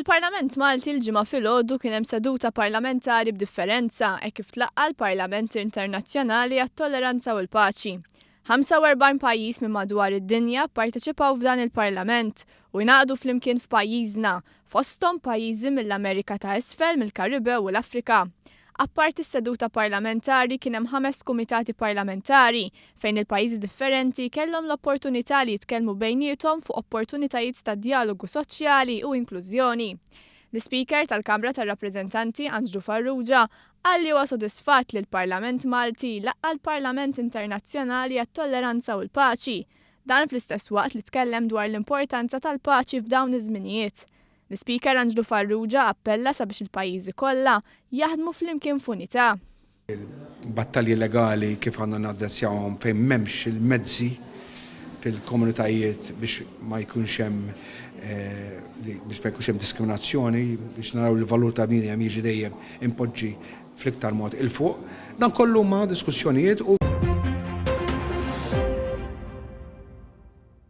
Fil-Parlament Malti l-Ġimgħa filgħodu kien hemm seduta parlamentari b'differenza hekk kif tlaqqa' l-Parlament Internazzjonali għat-Tolleranza u l-Paċi. 45 pajjiż minn madwar id-dinja pparteċipaw f'dan il-Parlament u ingħaqdu flimkien f'pajjiżna, fosthom pajjiżi mill-Amerika ta' Isfel, mill-Karibew u l-Afrika. Apparti s-seduta parlamentari kien hemm ħames kumitati parlamentari fejn il-pajjiżi differenti kellhom l-opportunità li jitkellmu bejniethom fuq opportunitajiet ta' djalogu soċjali u inklużjoni. L-Ispeaker tal-Kamra tar-Rappreżentanti Anġlu Farrugia qal li huwa sodisfatt li l-Parlament Malti laqqa' l-Parlament Internazzjonali għat-Tolleranza u l-Paċi. Dan fl-istess waqt li tkellem dwar l-importanza tal-paċi f'dawn iż-żminijiet. L-Ispeaker Anġlu Farrugia appella sabiex il-pajjiżi kollha jaħdmu flimkien f'unità. Il-battalji legali kif għandna naddrezzjawhom fejn m'hemmx il-mezzi fil-komunitajiet biex ma jkunx hemm biex ma jkunx hemm diskriminazzjoni, biex naraw li l-valur tal-bniedem jiġi dejjem impoġġi fl-iktar mod 'il fuq. Dan kollu huma diskussjonijiet u.